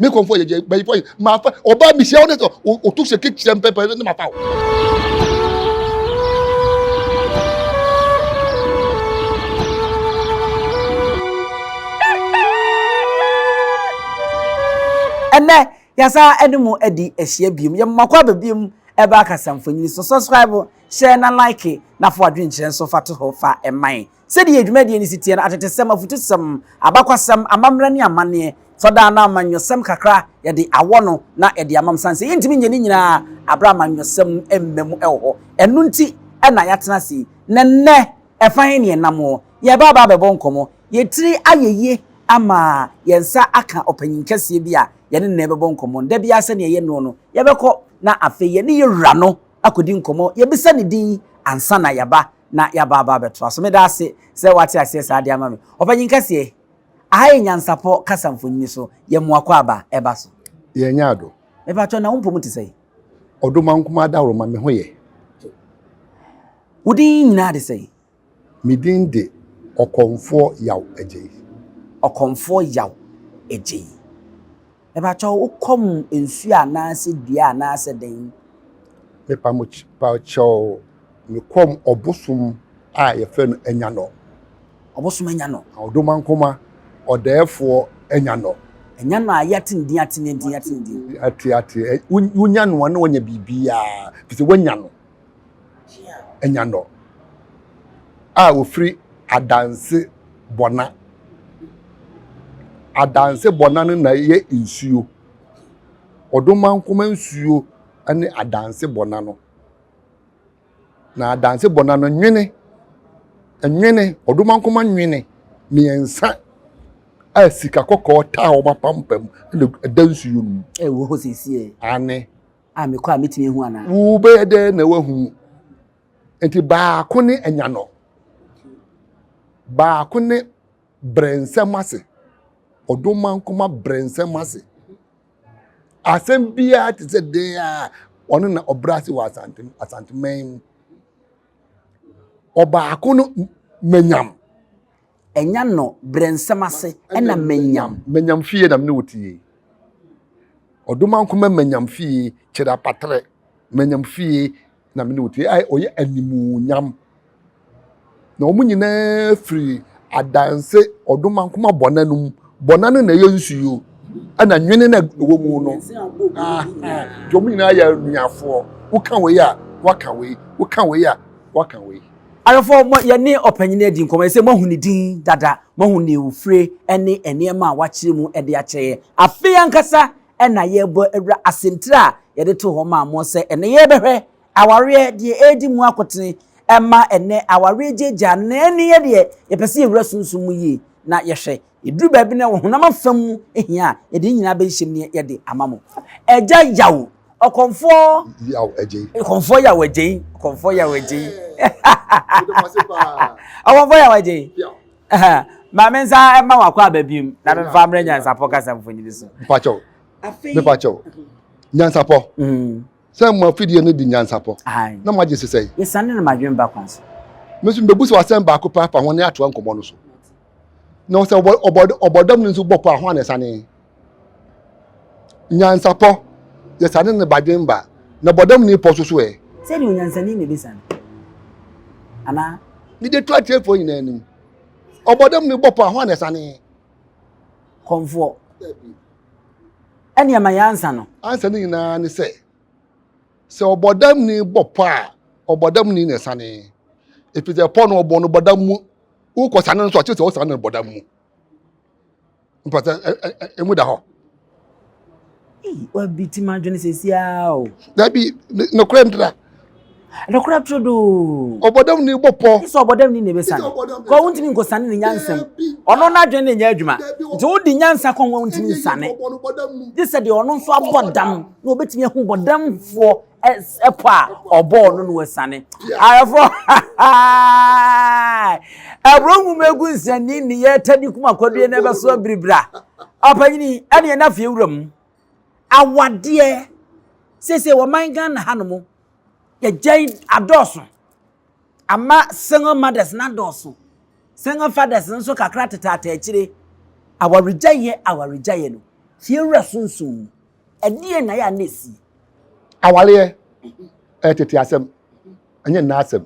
Me kɔnfoɔ yɛ bɛyifoɔ yɛ mafa ɔbaa mehyia wo ne sɛ ɔto hyɛ kekyerɛ mpɛpɛ ne mafa wo. Ɛnɛ yɛasa ɛne mo adi ahyia biom yɛ mmakɔ aba biom ɛba akasa mfonini so subscribe share na like na fa wadwenkyerɛ nso fa to hɔ fa ɛman Sɛdeɛ yɛn dwumadie no si teɛ no, atetesɛm, afutusɛm, abakwasɛm, amammerɛ ne amanneɛ, tɔ da a na amanyɔsɛm kakra yɛde awɔ no na yɛde ama mo sane sɛ yɛntumi nyɛ ne nyinaa aberɛ a amanyɔsɛm mma mu wɔ hɔ. Ɛno nti na yɛatena ase yi. Na nnɛ, ɛfa he ne yɛnam hɔ? Yɛreba aba abɛbɔ nkɔmmɔ. Yɛn tiri ayɛ yie ama yɛn nsa aka ɔpanyin kɛseɛ bi a yɛne no rebɛbɔ nkɔmmɔ. Da biara sɛdeɛ yɛyɛ noɔ no, yɛbɛkɔ na afei yɛne yɛn wura no akɔdi nkɔmmɔ. Yɛbisa ne din ansa na yɛaba na yɛaba aba abɛtoa so. Meda ase sɛ woate aseɛ saa de ama me. Ɔpanyin kɛseɛ, aha yɛ Nyansapɔ kasa mfonini so, yɛ mmoa kɔ aba ɛba so. Yɛnyɛ ado. Mepakyɛw, na wo mpɔmu te sɛn? Ɔdomankoma Adaworoma, me ho yɛ. Wo din nyinaa de sɛn? Me din de Ɔkɔmfoɔ Yaw Agyei. Ɔkɔmfoɔ Yaw Agyei. Mepakyɛw, wo kɔm nsuo anaasɛ dua anaasɛ dɛn? Mepakyɛw, me kɔm ɔbosom a yɛfrɛ no Anyanɔ. Ɔbosom Anyanɔ. Ɔdomankoma, ɔdɛɛfoɔ Anyanɔ. Anyanɔ a yɛate ne din, ate ne din, ate ne din. Ate, ate. Wonya no a na wanya biribiara, fi sɛ woanya no. Anyanɔ a ofiri Adanse Bɔna. Adanse Bɔna no na ɛyɛ nsuo. Ɔdomankoma nsuo ne Adanse Bɔna no. Na Adanse Bɔna no nwene, nwene, Ɔdomankoma nwene mmiɛnsa a sika kɔkɔɔ taa wɔn apampam na ɛda nsuo no mu. Ɛwɔ hɔ seesie. Ane. A mekɔ a metumi ahu anaa? Wobɛyɛ dɛn na woahu? Nti baako ne anyanɔ, baako ne brɛnsɛm ase, ɔdomankoma brɛnsɛm ase. Asɛm biara te sɛ dɛn a ɔno na ɔbrɛ ase wɔ asante asanteman mu. Ɔbaako no manyam. Ɛnya no brɛ nsɛm ase ɛna manyam. Manyam fie na mene wo te yi. Ɔdomankoma manyam fie kyerɛ apatrɛ. Manyam fie na mene wo te yi. Ɔyɛ animuonyam. Na wɔn nyinaa firi adanse ɔdomankoma bɔna no mu. Bɔna no na ɛyɛ nsuo ɛna nwene na ɛwɔ mu no. Nti wɔn nyinaa yɛ anuafoɔ. Woka wei a, waka wei. Woka wei a, waka wei. Awɛfoɔ, mo, yɛne ɔpanyin adi nkɔmmɔ. Ɛsɛ moahu ne din dada, moahu nea ofire ne nneɛma a wakyerɛ mu de akyerɛ yɛn. Afei ankasa na yɛrebɔ awura asɛmtiri a yɛde too hɔ maa mo sɛ ɛnnɛ yɛrebɛhwɛ awareɛ, deɛ ɛredi mu akotene ma ɛnnɛ awareɛ gyaagyaa no. Na ɛnne yɛ deɛ yɛpɛ sɛ yɛwura sunsum mu yie na yɛhwɛ. Ɛduru baabi na wɔ honam afa mu hia a, yɛde ne nyinaa bɛhyehyɛ mu na yɛde ama mo. Agya Yaw, ɔkɔmfoɔ. Yaw Agyei. Ɔkɔmfoɔ Yaw Agyei. Ɔkɔmfoɔ Yaw Agyei. Ɔkɔmfoɔ Yaw Agyei. Ma me nsa mma wakɔ aba biom na memfa mmerɛ nyansapɔ kasa mfonini so. Mpakyɛw. Mepakyɛw. Nyansapɔ. Mm. Sɛ mo afidie no di nyansapɔ. Na mo agye sesɛe. Yɛsane no madwene ba kwan so. Me nso mebɛbu sɛ wasɛm baako pɛ afa ho ne atoa nkɔmmɔ no so. Na sɛ ɔbɔdam no nso bɔ pɔ a ho a na ɛsane. Nyansapɔ, yɛsane no badwen ba, na bɔdam ni pɔ so so ɛ. Sɛdeɛ onyansani na ɛbɛsane anaa? Mede to atiefoɔ nyinaa anim. Ɔbɔdam ni bɔ pɔ a ho a na ɛsane. Kɔmfoɔ. Ɛne ɛma yɛ ansa no. Ansa no nyinaa ne sɛ, sɛ ɔbɔdam ni bɔ pɔ a, ɔbɔdam ni na ɛsane. Ɛfiri sɛ pɔ no ɔbɔ no bɔdam mu. Wokɔ sane no so a, kyerɛ sɛ wosane no bɔdam mu. Mpata emu da hɔ. Wabi ti ma adwene sɛsi ara o. Dabi nokorɛ ntra. Nokorɛ toro do. Ɔbɔdam ni bɔ pɔ. Sɛ ɔbɔdam ni na ebesane. Kɔ wontumi nkɔsane ne nyansam. Ɔno n'adwene ne nyɛ adwuma. Nti wode nyansa kɔ ho wontumi nsane. Gye sɛ deɛ ɔno nso abɔ dam na obetumi ahu bɔdamfoɔ ɛpɔ a ɔbɔɔ no no asiane ayɛfo ɛburo nwoma egu nsɛnni ne yɛ tadi kuma kwadue na ɛbɛso abiribira ɔpanyini ɛne ɛna fie wura mu awadeɛ sese wɔman Ghana hanom yɛgya adɔɔso ama single mothers na adɔɔso single fathers nso kakra tetaata akyire awaregyaeɛ awaregyaeɛ no. Fiewura sunsum mu, ɛdeɛn na ɛyɛ a na ɛsi? Awareɛ ɛyɛ tete asɛm, ɛnyɛ nna asɛm.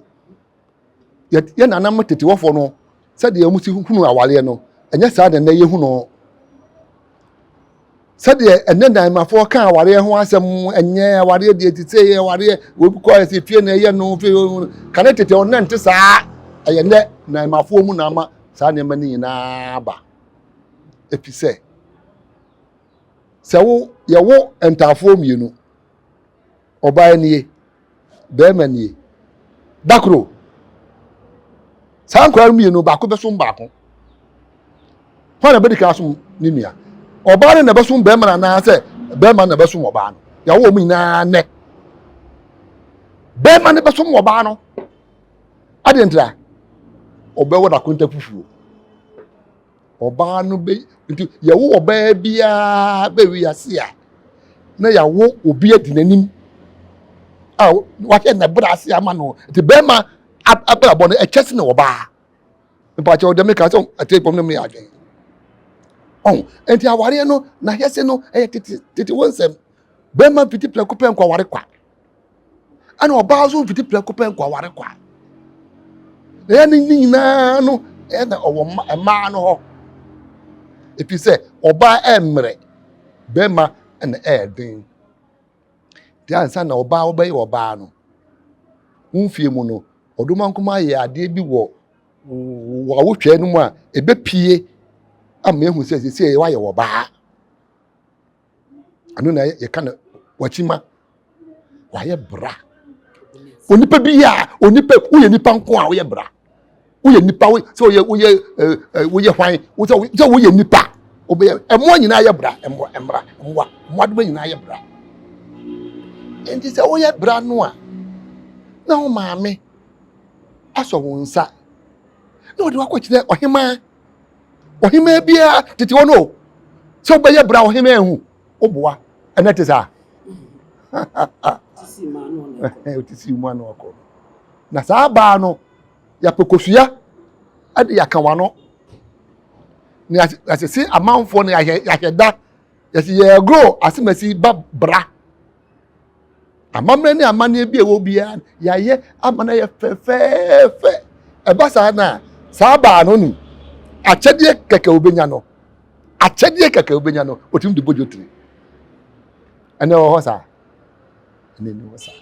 Yɛ nananom tete hɔfoɔ no, sɛdeɛ wɔn si hunu awareɛ no, ɛnyɛ saa na ɛnɛ yɛhu no. Sɛdeɛ ɛnɛ nnɛɛmafoɔ ka awareɛ ho asɛm, ɛnyɛ awareɛ deɛ ti sɛ yɛ awareɛ, obi kɔ ɛsɛ fie na ɛyɛ no, fie kane tete ɔnɛ nte saa. Ɛyɛ nnɛ nnɛɛmafoɔ mu na ama saa nneɛma no nyinaa ba. Ɛfiri sɛ, sɛ wo yɛwo ntaafoɔ mmienu, ɔbaa nie, bɛrima nie, da koro saa nkwadaa no mmienu baako bɛsom baako. Hwan na bɛdi kan asom ne nua? Ɔbaa no na ɛbɛsom bɛrima no anaasɛ bɛrima no na ɛbɛsom ɔbaa no? Yɛawo wɔn nyinaa nnɛ. Bɛrima no bɛsom ɔbaa no. Adeɛ ntira, ɔbɛwɔ n'akonta fufuo. Ɔbaa no bɛ nti yɛwo ɔbaa biara bɛ wiase a na yɛawo obi adi n'anim a wahwɛ ne bra ase ama no nti bɛrima abrabɔ no ɛkyɛ sene ɔbaa. Mpakyɛ ɔdɛ meka sɛ ɛte pɔm no meyɛ adwene ɔn nti awareɛ no n'ahyɛse no ɛyɛ tete tete wɔ nsɛm. Bɛrima mfiti prɛko pɛ nkɔware kwa. Ɛna ɔbaa nso mfiti prɛko pɛ nkɔware kwa. Na ɛyɛ ne nyinaa no ɛna ɔwɔ mmaa no hɔ. Ɛfiri sɛ ɔbaa ɛmmerɛ, bɛrima ɛna ɛɛden. Nti ansa na ɔbaa wobɛyɛ ɔbaa no, wo mfie mu no, ɔdomankoma ayɛ adeɛ bi wɔ w'awotwaa no mu a ɛbɛpie ama ehu sɛ seesei woayɛ ɔbaa. Ɛno na yɛka no wakyima, wayɛ bra. Onipa bi a onipa woyɛ nipa nko a woyɛ bra. Woyɛ nipa sɛ woyɛ woyɛ ɛɛ woyɛ hwan sɛ sɛ woyɛ nipa wobɛyɛ ɛmmoa nyinaa yɛ bra ɛmmoa ɛmmra mmoa mmoadoma nyinaa yɛ bra. Nti sɛ woyɛ bra no a na wo maame asɔ wo nsa na ɔde wakɔkyerɛ ɔhemaa. Ɔhemaa biara tete hɔ no sɛ wobɛyɛ bra ɔhemaa ehu woboa ɛnɛ te saa. Tisi mu ano ɔkɔ. Na saa baa no yɛapɛ kosua de yɛaka wano na yɛasese amanfoɔ no yɛahwɛ yɛahwɛ da yɛsi yɛregoro asemasi ba bra amammerɛ ne amanneɛ bi a ɛwɔ biara yɛayɛ ama no yɛ fɛfɛɛfɛ. Ɛba saa no a saa baa no nim akyɛdeɛ kɛkɛ obɛnya no, akyɛdeɛ kɛkɛ obɛnya no ɔtumi de bɔ dwotiri. Ɛnɛ wɔ hɔ saa, ɛnɛ ni hɔ saa.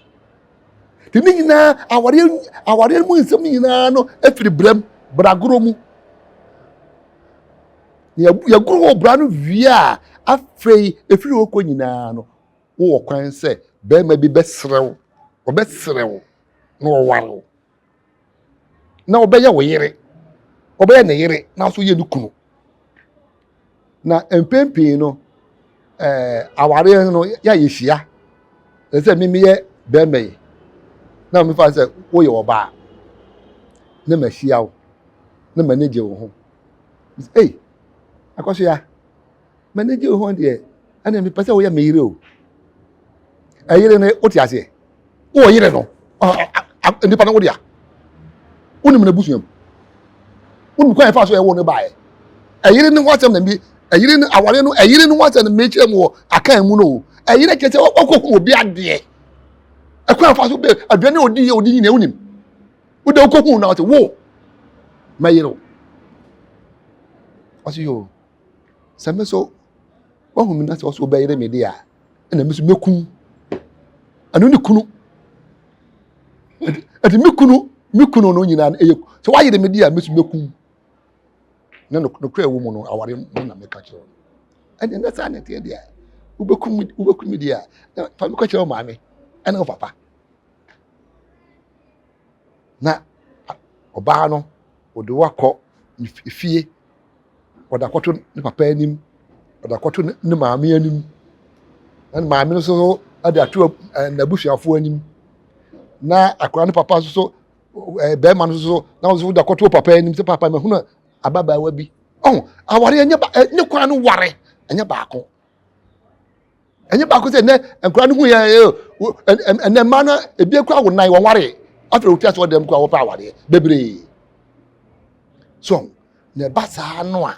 Nti ne nyinaa awareɛ awareɛ mu nsɛm nyinaa no efiri brɛm bragorɔ mu. Yɛgoro wɔ bra no wie a afei efiri hɔ kɔ nyinaa no wowɔ kwan sɛ bɛrima bi bɛsrɛ wo, ɔbɛsrɛ wo na ɔware wo na ɔbɛyɛ wo yere, ɔbɛyɛ ne yere na nso yɛ ne kunu. Na mpɛn pii no, ɛɛ awareɛ no yɛ a yɛhyia. Ɛsɛ sɛ me meyɛ bɛrima yi na mefa sɛ woyɛ ɔbaa na mahyia wo na m'ani gye wo ho. Ei, Akɔsoya, m'ani gye wo ho deɛ, ɛnna mepɛ sɛ woyɛ me yere o. Ɛyere no, wote aseɛ? Wowɔ yere no, nipa no wo dea. Wonim n'abusua mu. Wonim kwan yɛfa so ɛwɔ no baeɛ. Ɛyere no ho asɛm na mi, ɛyere no awareɛ no, ɛyere no ho asɛm na mekyerɛ mu wɔ akan mu no o. Ɛyere kyerɛ sɛ wɔkɔ hu obi adeɛ. Ɛkwan yɛfa so bɛ aduane a odi yɛ odi nyinaa wonim. Wode wokɔ hu na ɔte wo mɛyere wo. Ɔse yoo, sɛ me so wahu me na sɛ ɔso wobɛyere me deɛ a, ɛna me so mɛkum. Ɛno ne kunu. Ɛti me kunu, me kunu no nyinaa ɛyɛ sɛ wayere me deɛ a me so mɛkum. Na nokorɛ ɛwɔ mu no aware mu na meka kyerɛ wo. Ɛne na saa na ɛteɛ deɛ a, wobɛkum wobɛkum me deɛ a, fa me kɔkyerɛ wo maame ɛne wo papa. Na ɔbaa no ɔde wo akɔ fie, ɔde akɔto ne papa anim, ɔde akɔto ne maame anim, na ne maame no nso de ato n'abusuafoɔ anim, na akwadaa no papa nso so ɛɛ bɛrima no nso so na ɔno nso de akɔto papa anim sɛ papa mahunu ababaawa bi. Ɔho awareɛ nyɛ ba ne kwan no ware ɛnyɛ baako. Ɛnyɛ baako sɛ ɛnɛ nkwadaa no hu yɛ ɛnɛ mmaa no ebi akura wo nan wɔn ware afei wote ase ɔdɛm kura wɔpɛ awareɛ bebree. So na ɛba saa no a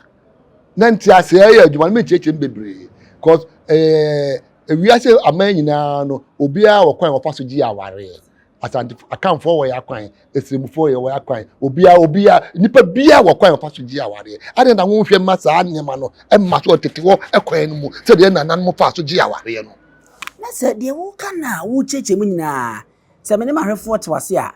na nti aseɛ yɛ adwuma no menkyerɛkyerɛ mu bebree. Cause ɛɛ ewiase aman nyinaa no, obiara wɔ kwan a wɔfa so gye awareɛ. Asante Akanfoɔ wɔ yɛ akwan, Esirimufoɔ yɛ wɔ yɛ akwan. Obiara obiara nipa biara wɔ kwan a wɔfa so gye awareɛ. Adɛn na wonhwɛ mma saa nneɛma no mma so wɔ tete hɔ kwan no mu sɛdeɛ nananom faa so gye awareɛ no? Na sɛ deɛ woka no a wokyerɛkyerɛ mu nyinaa, sɛ me ne m'ahwɛfoɔ te w'ase a,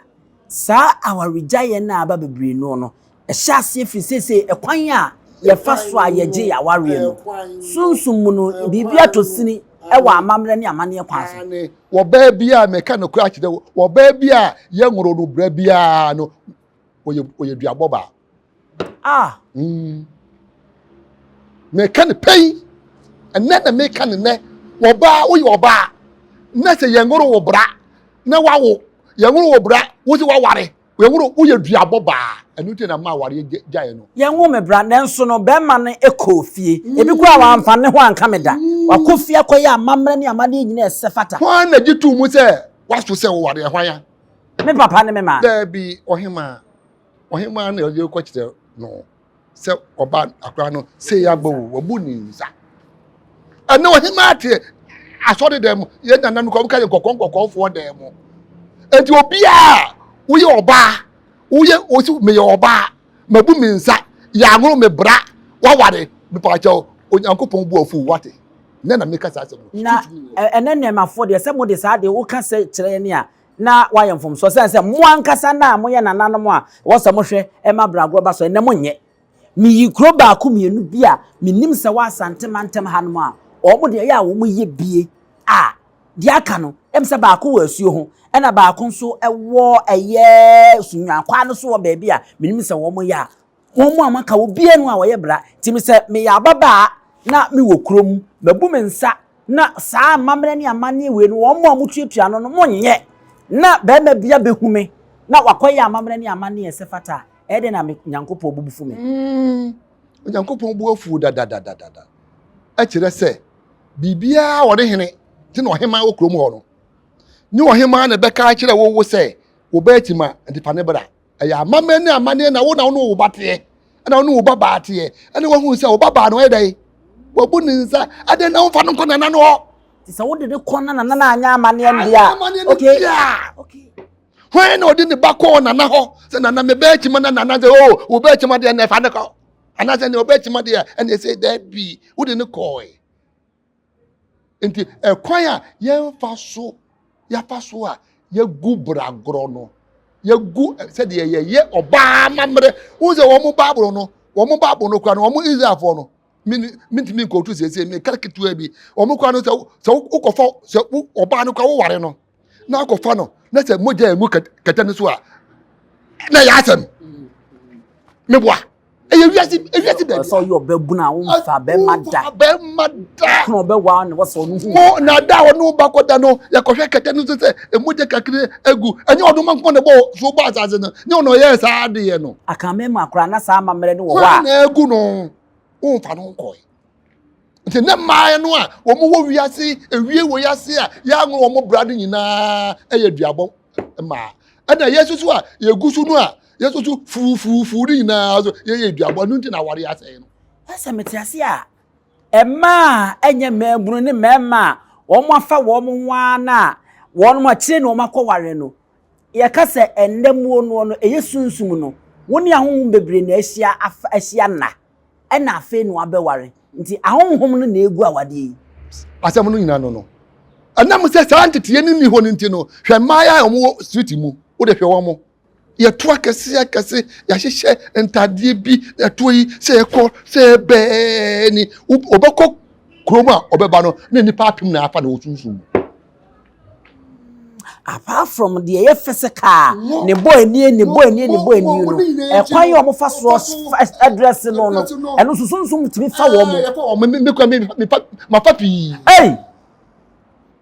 saa awaregyaeɛ no a aba bebree noɔ no, ɛhyɛ aseɛ firi seesei ɛkwan a yɛfa so a yɛgye yɛn awareɛ no. Sunsum mu no, biribi atɔ sini wɔ amammerɛ ne amanneɛ kwan so. Aane, wɔ baa bi a, meka nokorɛ akyerɛ wo, wɔ baa bi a yɛnworo no berɛ biara no, ɔyɛ, ɔyɛ duabɔ baa. Ah. Mm. Meka no pɛn, ɛnɛ na meka no nɛ, wɔbaa, woyɛ ɔbaa, na sɛ yɛnworo wo bra, na wawo, yɛnworo wo bra, wo sɛ waware, yɛnworo, woyɛ duabɔ baa, ɛno nti na ma awareɛ gyaeɛ no. Yɛnwo me bra, nanso no bɛrima no kɔɔ fie. Ebi koraa wamfa ne ho anka me da. Wakɔ fie akɔyɛ amammerɛ ne amanneɛ nyinaa ɛsɛ fata. Hwan na gye too mu sɛ waso sɛ wowareɛ? Hwan a? Me papa ne me maame. Daabi, ɔhemaa. Ɔhemaa na ɔde rekɔkyerɛ no sɛ ɔba akora no sei agbɔ o, wabu ne nsa. Ɛnna ɔhemaa te asɔre dan mu, yɛn nananom kɔ, wɔka yɛ nkɔkɔɔ nkɔkɔɔfoɔ dan mu. Enti obiara woyɛ ɔbaa, woyɛ wosi meyɛ ɔbaa, mabu me nsa, yɛanworo me bra, waware, mepaakyɛw, Onyankopɔn bu afuw wate. Nɛ na meka saa asɛm no. Na ɛnɛ nnɛɛmafoɔ deɛ sɛ mode saa deɛ woka sɛ kyerɛ yɛn a, na wayɛ mfomsoɔ sɛne sɛ mo ankasa no a moyɛ nananom a ɛwɔ sɛ mohwɛ ma bragorɔ ba so ɛnnɛ monyɛ. Meyi kuro baako mmienu bi a menim sɛ wɔ Asante mantam hanom a wɔn deɛ ɛyɛ a wɔyɛ bie a deɛ aka no ɛm sɛ baako wɔ asuo ho ɛna baako nso ɛwɔ ɛyɛ Sunyani no so wɔ baabi a menim sɛ wɔn yɛ a Wɔn a wɔaka obiara nni hɔ a ɔyɛ bra. Nti me sɛ meyɛ ababaa na mewɔ kurom, mabu me nsa na saa amammerɛ ne amanneɛ wei no wɔn a wɔtuatua ano no monyɛ na barima bi abɛhu me na wakɔyɛ amammerɛ ne amanneɛ a ɛsɛ fata a, ɛyɛ dɛn na me Nyankopɔn bo bɛfu me? Mm, Onyankopɔn bo afuo dadadadada. Ɛkyerɛ sɛ biribiara ɔne hene nti na ɔhemaa wɔ kurom hɔ no. Ne ɔhemaa na ɛbɛka akyerɛ wo wo sɛ wo ba akyima nti fa ne bra. Ɛyɛ amammerɛ ne amanneɛ na wo na wo ne wo ba teɛ, ɛna wo ne wo ba baa teɛ, ɛna woahunu sɛ wo ba baa no ɔyɛ dɛn? Wabu ne nsa, adɛn na womfa no nkɔ nana no hɔ? Nti sɛ wode ne kɔ na nana no anyɛ amanneɛ no deɛ a, okay. Okay. Hwan na ɔde ne ba kɔɔ nana hɔ sɛ nana me bɛɛ kyima na nana sɛ o oh, wo bɛɛ kyima deɛ na ɛfa ne kɔ anaasɛ nea ɔbɛɛ kyima deɛ ɛna ɛsɛ daabi wode ne kɔɔe. Nti ɛkwan a yɛmfa so yɛafa so a yɛgu bragorɔ no yɛgu sɛdeɛ yɛyɛ ɔbaa amammerɛ wohu sɛ wɔn baabolo no wɔn baabolo no kora no wɔn israelfoɔ no mintumi nkɔtu siesie meka ketewa bi wɔn kora no sɛ sɛ wokɔfa sɛ ɔbaa no kora woware no na akɔfa no na sɛ mogya emu kɛtɛ no so a na ɛyɛ asɛm meboa ɛyɛ wiase ewiase baabi. Sɛ ɔyɛ ɔbɛbunu a wonfa bɛrima da. Bɛrima da. Kunu ɔbɛwa na wɔsɛ ɔno hu. Mo na da a ɔno ba kɔda no yɛkɔhwɛ kɛtɛ no so sɛ emu gye kakra egu ɛnyɛ ɔno ma nkɔ na bɔ so bɔ asase no nyɛ ɔno ɔyɛ saa adeɛ no. Akanman mu akora na saa amammerɛ no wɔ hɔ a. Na egu no wonfa no nkɔe. Nti ne mmaa no a wɔn wɔ wiase ewie wɔ wiase a yɛanwo wɔn bra no nyinaa ɛyɛ duabɔ mmaa. Ɛna yɛn nso a yɛgu so no a yɛn nso so fuufuufuu no nyinaa so yɛyɛ duabɔ ɛno nti na aware asɛe no. Ɛsɛ mete ase a mmaa a ɛnyɛ mmaabunu ne mmarima a wɔn afa wɔn ho ara na wɔn akyire na wɔn akɔware no yɛka sɛ ɛnnɛ muo noɔ no ɛyɛ sunsum no wo ne ahonhom bebree na ahyia afa ahyia nna ɛna afei na wabɛware nti ahonhom no na egu awadeɛ yi. Asɛm no nyinaa no no ɛnam sɛ saa nteteɛ no nni hɔ no nti no hwɛ mmaayɛ a wɔwɔ street mu wode hwɛ wɔn yɛto akɛse akɛse yɛahyehyɛ ntadeɛ bi yɛto yi sɛ yɛkɔ sɛ yɛbɛɛ ni ɔbɛkɔ kurom a ɔbɛba no na nnipa apem na afa na wɔsunsum mu. Apart from deɛ ɛyɛ physical ne bɔ ani ne bɔ ani ne bɔ ani no ɛkwan yɛ wɔn fa soɔ ɛdrɛse no no ɛno nso sunsum tumi fa wɔn. Yɛfa wɔn mi kura mi mi fa ma fa pii. Ɛy.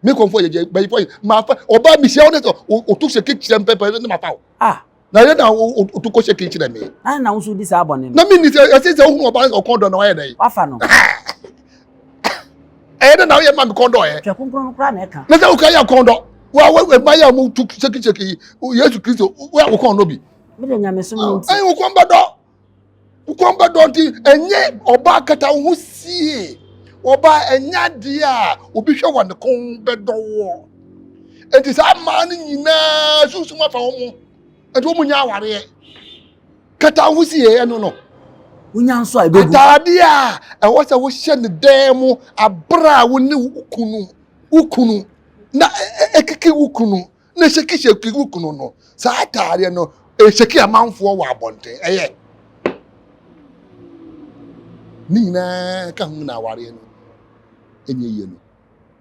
Mi kɔnfɔ yɛ yɛ bɛyi fɔ yɛ ma fa ɔbaa mi hyia wɔn sɛ o tu hyɛ kyerɛ mpɛpɛ ne ma fa o. Ah. Na yɛ na o tu kɔ hyɛ kyerɛ mi. Na na nso di saa bɔne no. Na mi ni sɛ ɛsɛ sɛ ohun ɔbaa ɔkɔn dɔ na ɔyɛ dɛ. Wafa no. Ɛyɛ dɛ na ɔyɛ ma mi kɔn dɔ yɛ. Twɛ kronkron no koraa na ɛka. Na sɛ okura yɛ kɔn dɔ wa wa ɛma yɛ a mo tu hyɛki hyɛki yi Yesu Kristo wa wo kɔn dɔ bi. Mi de nyamesom no nti. Ɛyɛ wo kɔn bɛ dɔ. Wo kɔn bɛ dɔ nti ɛnyɛ ɔbaa kata wo ho sie. Ɔbaa ɛnyɛ adeɛ a obi hwɛ wɔ ne kɔn bɛdɔ woɔ. Enti saa mmaa no nyinaa sunsum afa wɔn ho. Enti wɔn nyɛ awareɛ. Kata wo ho sie ɛno no. Wonya nso a ɛbɛgu. Ataadeɛ a ɛwɔ sɛ wohyɛ ne dan mu abere a wo ne wo kunu wo kunu na ɛkeke wo kunu na ɛhyɛkihyɛki wo kunu no saa ataadeɛ no ɛhyɛki amanfoɔ wɔ abɔnten ɛyɛ ne nyinaa ka ho na awareɛ no ɛnyɛ yie no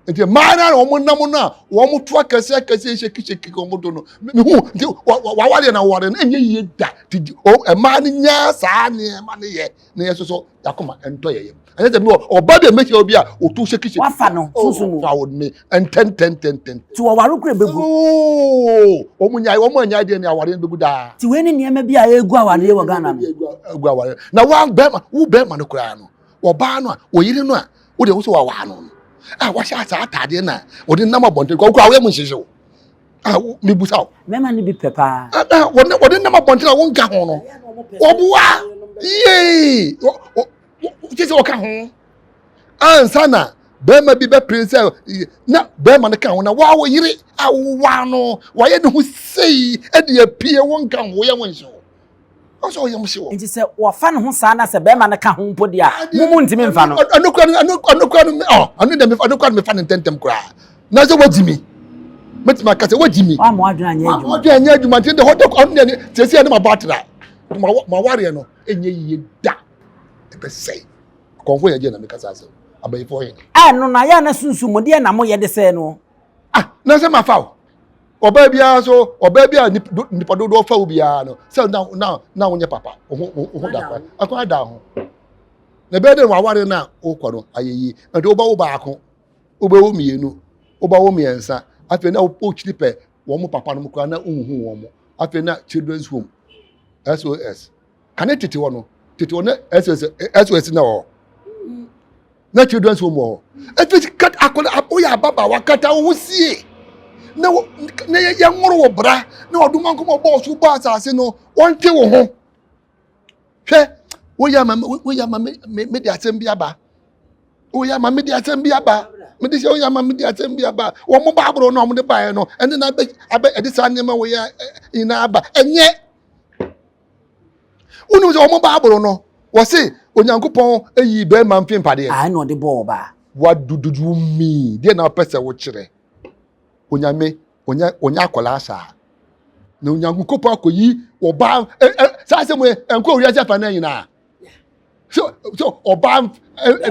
nti mmaa no a wɔn nam no a wɔn to akɛse akɛse hyɛkihyɛki wɔn to no mehu nti wawareɛ na wawareɛ no ɛnyɛ yie da ti mmaa no nyaa saa nneɛma no yɛ na yɛ soso yakoma ntɔ yɛ yam ɛnyɛ sɛ mi wɔ ɔba bi a mehyia obi a otu hyɛkihyɛki wafa no sunsun mu fa wo me ntɛntɛntɛntɛn ti wɔware kura bɛgu ooo wɔn nyae wɔn anyae deɛ ne awareɛ no bɛgu daa ti wei ne nneɛma bi a ɛgu awareɛ wɔ Ghana no egu awareɛ na wa bɛrima wo bɛrima no koraa no ɔbaa no a ɔyere no a wode wo sɛ wawaa no no a wahyɛ saa ataadeɛ no a ɔde nam abɔnten kɔ wokora woyɛ mo nhyehye wo a mebusa wo mmarima no bi pɛ paa wɔde nam abɔnten a wonka ho no wɔboa yee kyɛ sɛ wɔka ho ansa na bɛrima bi bɛpere sɛ na bɛrima no ka ho na waa wo yere a wowaa no wayɛ ne ho sei de apue wonka ho woyɛ wo nhye wo ɔsɛ ɔyam hye wɔ. Nti sɛ wɔfa ne ho saa na sɛ bɛrima no ka ho mpo deɛ a, mo mu ntumi nfa no. Ɛno kura no ɛno kura no ɔ ɛno deɛ ɛno kura no mefa no ntɛntɛm koraa na sɛ wagyi mi mɛtumi aka sɛ wagyi mi. Wama wadwene anyɛ adwuma. Wadwene anyɛ adwuma nti de hɔ de ɔno deɛ sɛsi ɛne ma bɔ atra ma ma wareɛ no ɛnyɛ yie da ɛbɛsɛe akɔnfo yɛ gye na meka saa asɛm abayifoɔ yɛ. Ɛno na yɛ na sunsun mo deɛ na mo yɛ de sɛɛ no. Ah na sɛ ma fa o. Ɔbaa biara so, ɔbaa bi a nipa dodoɔ fa wo biara no, sɛ na na na wonyɛ papa, wo ho wo ho da kwan, akwan da ho. Na ɛbɛyɛ dɛ waware no a wokɔ no ayɛ yie. Nti wobɛwo baako, wobɛwo mmienu, wobɛwo mmiɛnsa, afei na wokyiri pɛ wɔn papa no koraa na wonhu wɔn. Afei na children's home, SOS. Kane tete hɔ no, tete hɔ na SOS, SOS na wɔ hɔ. Na children's home wɔ hɔ. Efi kata akɔla woyɛ ababaawa kata wo ho sie. Na wo na yɛ yɛnworo wo bra na ɔdom ankoma ɔbɔɔ so bɔ asase no wɔnte wo ho. Hwɛ woyɛ ama woyɛ ama me me me de asɛm bi aba. Woyɛ ama me de asɛm bi aba. Me de sɛ woyɛ ama me de asɛm bi aba. Wɔn mo baabolo na wɔn de baeɛ no ɛne na abɛ abɛ ɛde saa nneɛma wɔyɛ nyinaa aba. Ɛnyɛ Wonim sɛ wɔn Bible no, wɔse Onyankopɔn ayi bɛrima mfe mpadeɛ. Ah, ɛna ɔde bɔɔ ɔbaa. What do, do you mean? Deɛ na wopɛ sɛ wokyerɛ? Onyame, ɔnyɛ, ɔnyɛ akwadaa saa. Na Onyankopɔn akɔyi ɔbaa, ɛ, ɛ, saa asɛm yɛ, ɛnkɔ wiase afa no nyinaa. So, so ɔbaa,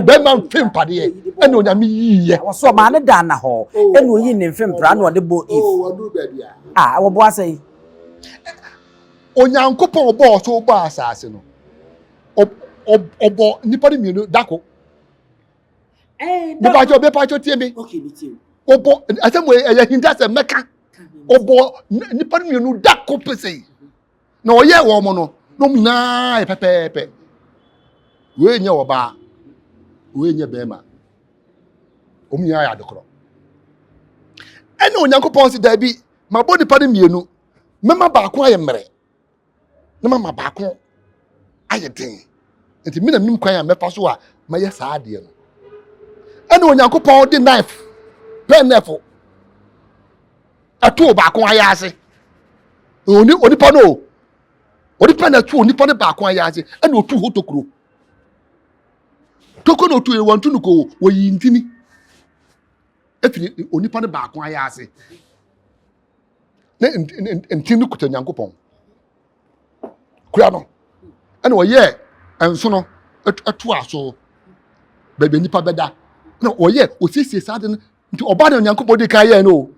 bɛrima mfe mpadeɛ, ɛna Onyame yiiɛ. Wɔsɔ ɔbaa no daa na hɔ, ɛna oyi ne mfe mpra, ɛna ɔde bɔɔ Eve. Oh, waduru baabi a. Ah, wɔboa sɛ. Onyankopɔn ɔbɔɔ ɔsoro bɔɔ asase no, ɔbɔ nnipa no mmienu dako. Mepakyɛ mepakyɛ tie me. Ɔbɔ asɛm wɔ ɛyɛ hintasɛm mɛka. Ɔbɔ nnipa no mmienu dako pese. Na ɔyɛ wɔn no, na wɔn nyinaa yɛ pɛpɛɛpɛ. Wei nyɛ ɔbaa, wei nyɛ bɛrima. Wɔn nyinaa yɛ adekorɔ. Ɛna Onyankopɔn si daabi, mabɔ nnipa no mmienu. Mɛma baako ayɛ mmerɛ na mama baako ayɛ den. Nti me na menim kwan a mɛfa so a mɛyɛ saa adeɛ no. Ɛna Onyankopɔn de knife, pɛn knife, ɛtoo baako ayɛ ase. Oni onipa no o, ɔde pɛn na ɛtoo onipa no baako ayɛ ase ɛna otu hɔ tokuro. Tokuro na otu yɛ wɔn tu no ko wɔyi ntini efiri onipa no baako ayɛ ase. Ne ntini no kuta Nyankopɔn kura no ɛna ɔyɛɛ nsono ɛtoa so baabi nipa bɛda na ɔyɛ osiesie saa de no nti ɔbaa na Nyankopɔn di kan yɛɛ no o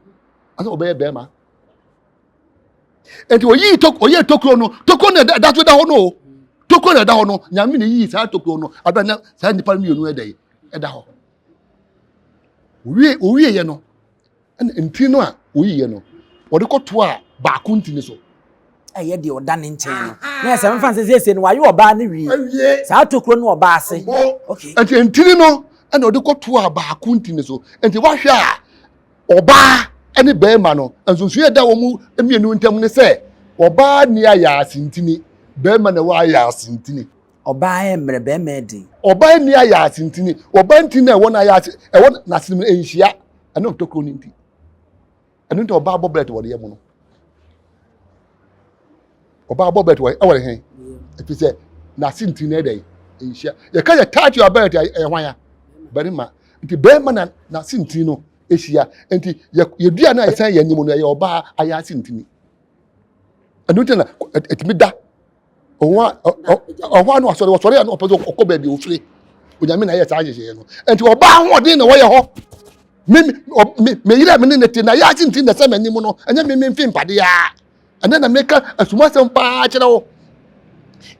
ɛna ɔbɛyɛ bɛrima nti oyii tok ɔyɛɛ tokuro no tokuro no ɛda so da hɔ no o tokuro no ɛda hɔ no Nyame na eyii saa tokuro no abɛn na saa nipa mmienu ɛda yi ɛda hɔ owie owie yɛ no. Ɛna ntini no a oyiiɛ no, wɔde kɔtoaa baako ntini so. Ɛyɛ deɛ ɔda ne nkyɛn no. Na ɛsɛ mfa nsɛ siesie no wayɛ ɔbaa no wie. Awie. Saa tokuro no ɔbaa ase. Okay. Nti ntini no ɛna ɔde kɔtoaa baako ntini so. Nti wahwɛ a ɔbaa ne bɛrima no nsonsonoeɛ ɛda wɔn mmienu ntam ne sɛ ɔbaa ni ayɛ ase ntini, bɛrima na ɛwɔ ayɛ ase ntini. Ɔbaa yɛ mmerɛ, bɛrima yɛ den. Ɔbaa nni ayɛ ase ntini. Ɔbaa ntini na ɛwɔ n'ayɛ ase, ɛwɔ n'asene mu nhyia. Ɛno ntokuro no nti. Ɛno nti ɔbaa bɔ bɛlɛt wɔ ne yam no. Ɔbaa bɔ bɛlɛt wɔ ɛwɔ ne he. Ɛfiri sɛ n'ase ntini na ɛdɛ nhyia. Yɛka yɛ taati ɔbaa bɛlɛt ɛyɛ hwan ya? Barima. Nti bɛrima na n'ase ntini no ehyia. Nti yɛ yɛdua no a ɛsɛn yɛn anim no ɛyɛ ɔbaa ayɛ ase ntini. Ɛno nti na ɛtumi da ɔhɔ ano asɔre ɔsɔre ano ɔpɛ sɛ ɔkɔ baabi ofire onyame na ayɛ saa nhyehyɛeɛ no nti ɔbaa ahoɔden na wɔyɛ hɔ me me me yere me ne ne te na yɛ ase nti na sɛ m'anim no ɛnyɛ me me mfe mpadeɛ a ɛnɛ na meka asumasɛm paa kyerɛ wo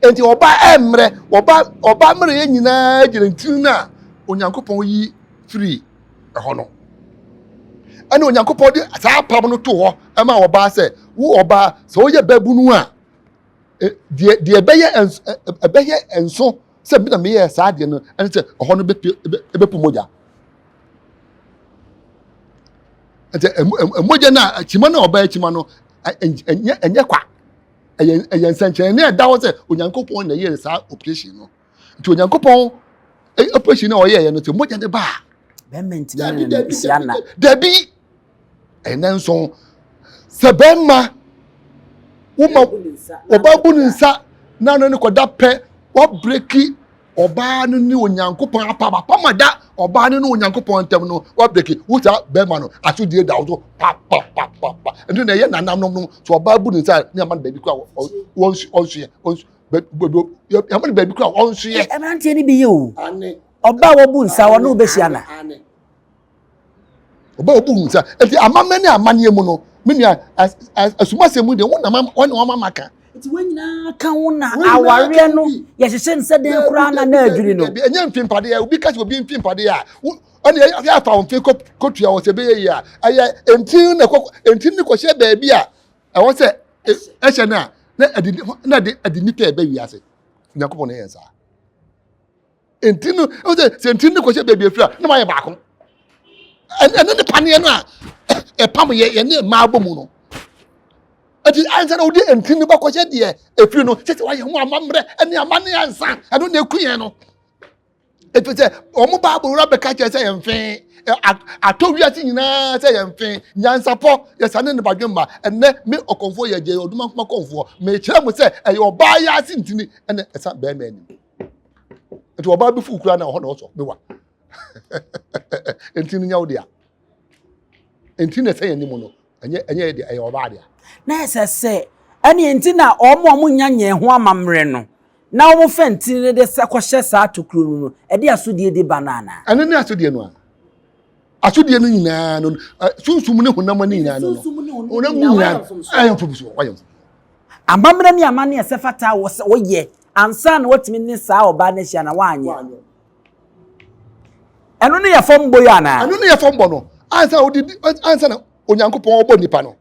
nti ɔbaa ɛmmerɛ ɔbaa ɔbaa mmerɛ yɛ nyinaa gyina ntini no a onyankopɔn yi firi ɛhɔ no ɛna onyankopɔn de saa apam no to hɔ ɛma ɔbaa sɛ wo ɔbaa sɛ woyɛ babunu a deɛ deɛ ɛbɛyɛ nso ɛbɛyɛ nso sɛ bi na meyɛ saa adeɛ no ɛne sɛ ɛhɔ no bɛpie ɛbɛpu mogya nti mogya no a kyima no a ɔbɛyɛ kyima no ɛnyɛ ɛnyɛ kwa ɛyɛ ɛyɛ nsɛnkyerɛnne a ɛda hɔ sɛ onyankopɔn na ɛyɛ saa operation no nti onyankopɔn operation no a ɔyɛɛ no sɛ mogya no ba a bɛrima ntumi ne no hyia na dabi ɛnɛ nso sɛ bɛrima woma ɔbaa bu ne nsa na no ne kɔda pɛ wabreki ɔbaa no ne onyankopɔn apam apam a da ɔbaa no ne onyankopɔn ntam no wabreki wo saa bɛrima no asodie da wo so papapapapa ɛno na ɛyɛ nanamnom no sɛ ɔbaa bu ne nsa ne ama no baabi kora ɔnsoɛ ɔnsoɛ ama no baabi kora ɔnsoɛ. Mmeranteɛ no bi yɛ o ɔbaa wɔbu nsa wɔne wobɛhyia na. Ɔbaa obu nsa. Eti amammerɛ ne amanneɛ mu no, me nua, asumasɛm mu deɛ, wo na wɔne wɔn ama ka. Nti wɔn nyinaa ka ho na awareɛ no yɛhyehyɛ no sɛ dɛn koraa na na adwiri no. Ɛnyɛ mfimpadeɛ, obi ka sɛ obi mfimpadeɛ a, ɛne yɛ afa wɔn mfe kɔtua wɔ sɛ ɛbɛyɛ yie a, ɛyɛ ntini na ɛkɔ ntini no kɔhyɛ baabi a ɛwɔ sɛ ɛhyɛ no a, na ɛde na ɛde ɛde nipa ɛbɛ wiase. Nyankopɔn na ɛyɛ saa. Nti no ɛwɔ sɛ sɛ nti no kɔhyɛ baabi afiri a na wayɛ baako ɛne ne paneɛ no a ɛpam yɛ yɛne mmaa bɔ mu no ɛti ansa na wode nti no bɛkɔhyɛ deɛ efiri no kyɛ sɛ wayɛ ho amammerɛ ɛne amanneɛ ansa ɛno na eku yɛn no ɛfiri sɛ wɔn baabo wura bɛka kyerɛ sɛ yɛn mfe atɔ wiase nyinaa sɛ yɛn mfe nyansapɔ yɛsane ne badwemma ɛnɛ me ɔkɔmfoɔ yɛ gye ɔdoma nkoma kɔmfoɔ mekyerɛ mo sɛ ɛyɛ ɔbaa yɛ ase ntini ɛna ɛsa bɛrima anim nti ɔbaa bi fuw kura na ɔhɔ na ɔsɔ mewa nti no nyɛ wo dea nti na ɛsɛ yɛn anim no ɛnyɛ ɛnyɛ yɛ dea ɛyɛ ɔbaa dea. Na ɛsɛ sɛ ɛne nti na wɔn a wɔnya nyɛn ho amammerɛ no na wɔn fɛ ntini no de sɛ kɔhyɛ saa tokuro no no ɛde asodie de ba no anaa. Ɛno ne asodie no a asodie no nyinaa no sunsum ne honam ne nyinaa no honam nyinaa ɛyɛ mfomsoɔ wayɛ mfomsoɔ. Amammerɛ ne amanne a ɛsɛ fata a wɔ sɛ woyɛ ansa na woatumi ne saa ɔbaa no ahyia na woanyɛ. Ɛno ne yɛ fam bɔ yi anaa? Ɛno ne yɛ fam bɔ no. Ansa wode ansa na Onyankopɔn ɔbɔ nipa no.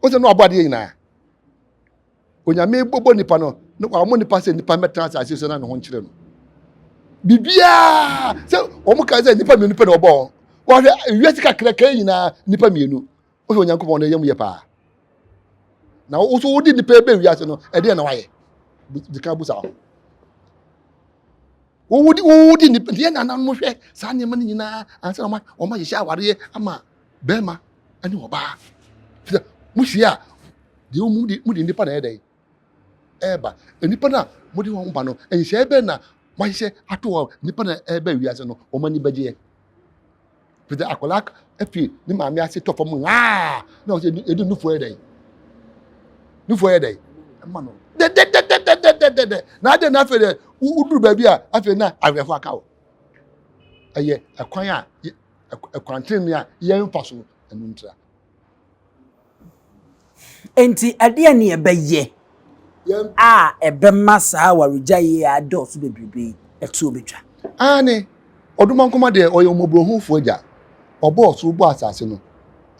Wosɛ no abɔ adeɛ nyinaa. Onyame bɔbɔ nipa no, na wammɔ nipa sɛ nipa mmɛtena asase so na ne ho nkyerɛ no. Biribiara sɛ wɔn ka sɛ nipa mmienu pɛ na ɔbɔ wɔn. Wɔhwɛ wiase kakraka nyinaa nipa mmienu. Wohwɛ Onyankopɔn no yam yɛ paa. Na wo so wode nipa bɛ wiase no, ɛdeɛ na wayɛ. Di kan busa ho. Wowode wode nipa deɛ nananom hwɛ saa nneɛma no nyinaa ansa na wɔn ahyehyɛ awareɛ ama bɛrima ne ɔbaa. Sɛ mohyia a, deɛ wɔn de mode nipa na ɛyɛ dɛn ɛreba. Nipa no a mode wɔn ba no, nhyehyɛeɛ bɛn na moahyehyɛ ato hɔ nipa na ɛreba wiase no wɔn ani bɛgyeɛ. Firi akwadaa afi ne maame ase tɔ fam aa na ɔsɛ ɛdi nufoɔ yɛ dɛn nufoɔ yɛ dɛn ɛma no dɛdɛdɛdɛdɛdɛdɛ na adɛn na afei dɛ woduru baabi a afei na awerɛho aka wo ɛyɛ ɛkwan a ɛkwan tenene a yɛmfa so ɛno ntira. Enti ɛdeɛn ne ɛbɛyɛ a ɛbɛma saa awaregyaeɛ yi a adɔɔso bebrebe yi ɛtoɔ bɛtwa? Aane, Ɔdomankoma deɛ ɔyɛ ɔmmɔborɔhunufoɔ agya. Ɔbɔɔ ɔsoro bɔɔ asase no.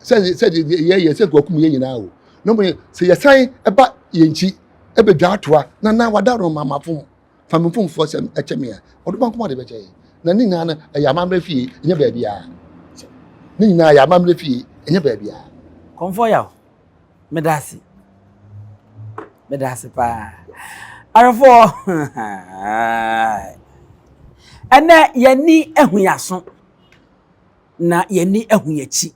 Sɛ sɛ yɛyɛ sɛ nka wakum yɛn nyinaa o. Na mmom sɛ yɛsan ba yɛn nkyi bɛdwa atoa na na wadaworoma mafom fa me mfomsoɔ sɛ ɛkyɛ me a, Ɔdomankoma de bɛkyɛ yɛn. Na ne nyinaa no ɛyɛ amammerɛ fie, ɛnyɛ baabiara. Ne nyinaa yɛ amammerɛ fie, ɛnyɛ baabiara. Kɔmfoɔ Yaw, meda ase. Meda ase paa. Ahwɛfoɔ, ɛnɛ yɛn ani ahu yɛn aso, na yɛn ani ahu yɛn akyi.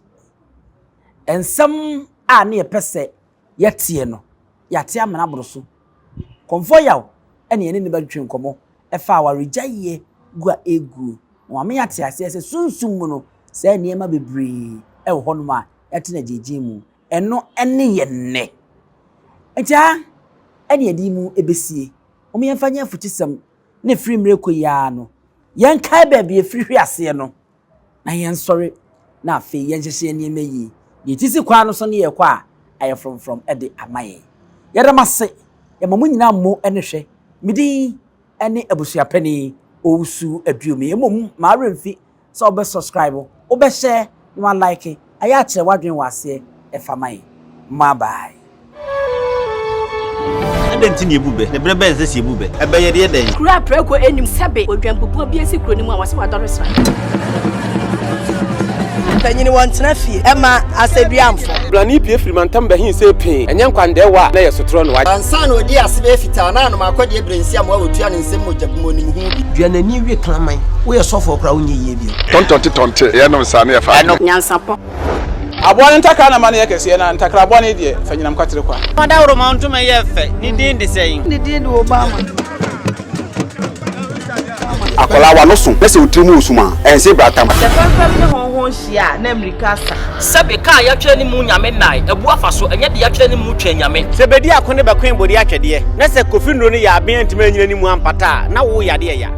Nsɛm a ne yɛpɛ sɛ yɛteɛ no, yɛate amena aboro so. Kɔmfoɔ Yaw ne yɛne no bɛtwetwe nkɔmmɔ ɛfa awaregyaeɛ gu a ɛreguo. Na wama yɛate aseɛ sɛ sunsum mu no, saa nneɛma bebree wɔ hɔnom a yɛate no agyegye mu. Ɛno ne yɛn nnɛ. Nti ha ɛne yɛde mu ɛbɛsie. Mom yɛmfa nyɛ afutusɛm na ɛfiri mmerɛ kɔ yi ara no, yɛnkae baabi ɛfiri hwe aseɛ no na yɛnsɔre na afei yɛnhyehyɛ yɛn nneɛma yie. Deɛ ɛti si kwan no so ne yɛkɔ a, ayɛ frɔmfrɔm de ama yɛn. Yɛda mo ase, yɛma mo nyinaa mmo ne hwɛ. Me din ne Abusuapanin Owusu Aduomi. Mmom mma wo werɛ mfi sɛ wobɛ subscribe, wobɛ share na wa like, ayɛ akyerɛ w'adwene wɔ aseɛ ɛfa ma yɛn. Bye bye. Adɛn nti na yebu bɛ? Na bere bɛn na ɛsɛ sɛ yebu bɛ? Ɛbɛ yɛ deɛ dɛn? Kuro a prako nnim sɛbe odwanbubuo bi asi kuro no mu a wɔse wadɔre sra. Mpanyin wɔntena fie ɛma asɛduamfo. Blani pue firi mantam bɛhe see pee, ɛnyɛ nkwandɛɛwa a na ɛyɛ sotorɔ no. Ansa na ɔdii ase bɛyɛ fitaa na anom akɔdeɛ berɛ nsi amoa wɔtua ne nsam mogya bi mu ɔnim ho bi. Dua n'ani we kraman. Woyɛ sɔfoɔ koraa wonyɛ yie bio. Tɔntɔnte tɔnte, yɛnom saa na yɛfa adwene. Nyansapɔ. Aboa no ntakra na ma no yɛ kɛseɛ, na ntakra bɔne deɛ, fa nyinam kwatere kwa. Ɔdawuroma ntoma yɛ fɛ, ne din de sɛn? Ne din de Obama. Akwadaa w'ano so na sɛ wo tiri mu wɔ sum a, ɛnse bratam. Sɛ fɛmfɛm ne hɔnhɔn hyia a, na mmirika asa. Sɛbe, ka a yɛatwerɛ ne mu Nyame nnae, abu afa so, ɛnyɛ deɛ yɛatwerɛ ne mu Twɛn Nyame. Sɛ bedi ako ne bɛkoe bode atwɛdeɛ, na sɛ Kofi nnuro no yɛ aben antumi anyina ne mu ampata a, na wo yadeɛ ya.